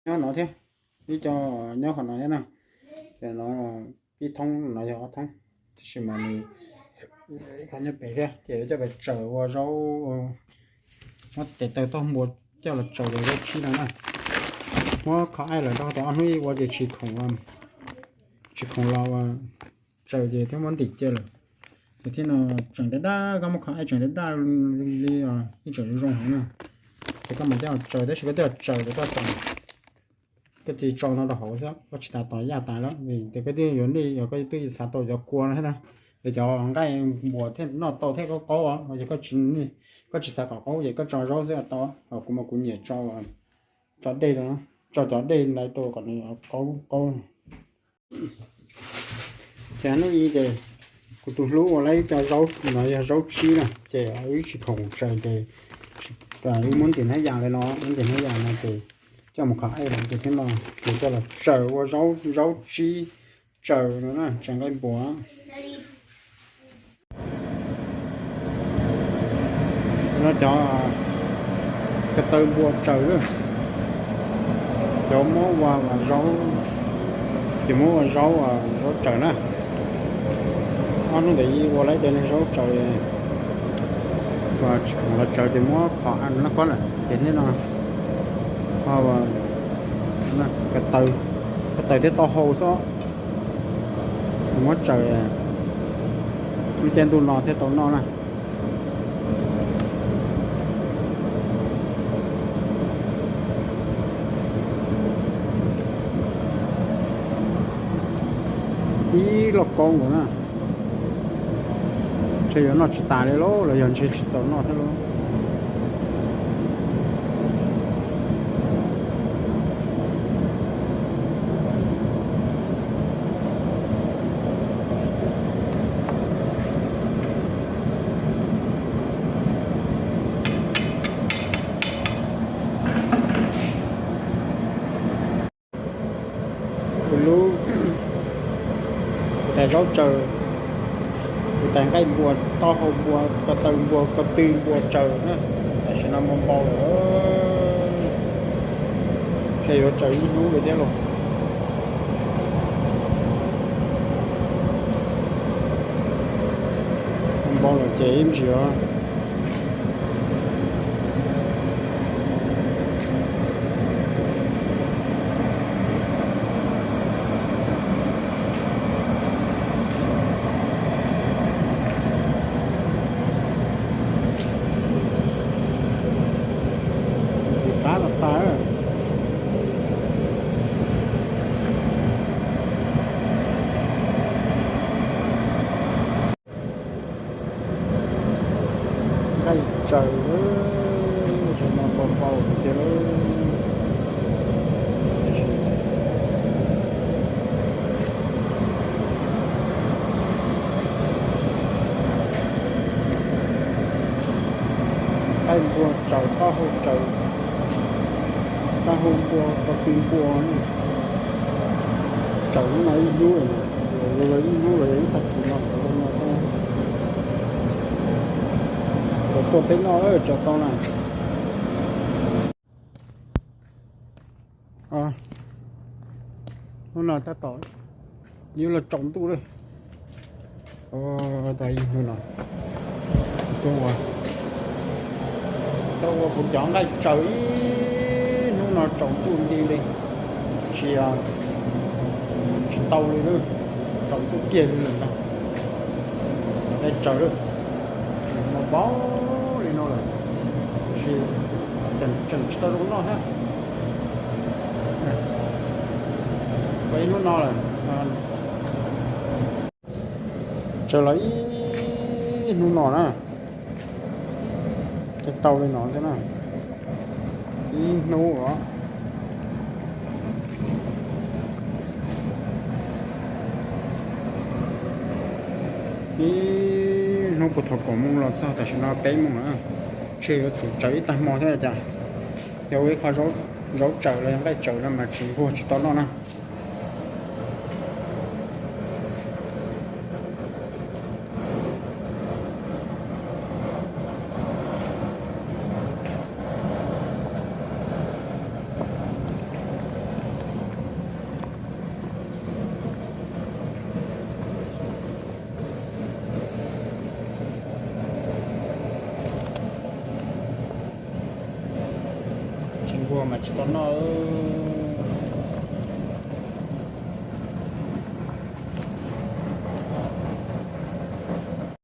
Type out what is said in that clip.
nyob no thiab, ib co nyob qhov no thiab na. Ces no ib thoob no yog ob thoob, tab sis mas nws qhov nyob pem thiab ces coj pes tsaws ua zaub, muab tes taw taub npua coj los tsaws los zaub tsib no na. Muab kho aib lawm rau tias ob hnub ib ua ces tsis khoom, tsis khoom los tsaws ces thiab muab ntim cia lawm. Ces thiab no tseem daj daj, koj muab kho aib tseem daj daj li, ib tseem zoo heev na. Ces koj mam coj tsaws, tab sis koj coj tsaws ces koj tseem, koj cia li tso no rau hauv xwb, koj tsis tas tos yaj tas lawm, vim tias koj twb yuav nej, yog koj twb xav tau cov kua no thiab na, es cov nqaij npua thiaj noj tau thiab qaub qaub os. Yog koj tsis, koj tsis xav kom qaub ces koj tso zaub xwb tau, ho kuv mas kuv nyiam tso, tso dej, tso cov dej ntawd rau kom nws qaub qaub. Ces hnub ib ces kuv tus hlub ua lawm ib co zaub no yog zaub tsib na, ces wb tsis khoom tsaws ces wb muab ntim hnab yas li no, muab ntim hnab yas no ces coj mus kho aib lawm ces thiab no ces coj los tsaws ua zaub, zaub tsib tsaws no na, tsaws nqaij npua. No cov ko taw npua tsaws lawm, cov muab ua zaub, ces muab ua zaub, zaub tsaws na. Ob hnub ntawd ua lawm cov zaub tsaws, tsis khoom los tsaws ces muab kho aib no kob lawm ces thiab no, ko taw, ko taw thiab taub hau xwb, muab tsaws, lub caij ntuj no thiaj tau noj na. Ib loj koob nkaus na, ntshe yuav noj tsis tas li lauj, los yog ntshe tsis txaus noj thiab lauj. Kuv lub, kuv tais zaub tsaws, kuv tais nqaij npua, taub hau npua, ko taw npua, ko tw npua tsaws na, tam sim no npau npau lawm, ntshe yuav tsaws ib hnub li thiab lauj. Npau lawm ces ib ntsis os. Ntxim qab los tag. Nqaij tsaws, tsaws no npau npau tiag tiag. Nqaij npua tsaws, taub hau tsaws, taub hau npua, ko tw npua, tsaws hnub no ib hnub, ib hnub los yog ib tag kis no tsaws no xwb. Tau tuaj peb noj, tsaws tau na. Hnub no tab tom yuav los tsaus ntuj lawm. Tau ib hnub no, tau ua kuv cov nqaij tsaws ib hnub no tsaus ntuj nti li, tsis, tsis tau li lawm, tsaus ntuj kiag li lawm ntag. Nqaij tsaws lawm, npau npau li no lawm, tab sis tseem tsis tau zoo noj thiab. Tau ib hnub no lawm. Tsaws los ib hnub no na, thiaj tau li no xwb na. Ib hnub os. Ib hnub puag thaum kaum moos los txog tam sim no peb moos lawm, ntshe yuav tsum tsaws ib tag hmo thiab cas. Yog ua ib qho zaub tsaws los yog nqaij tsaws no mas tsis nquag tsis tau noj na. Ua mas tsis tau noj.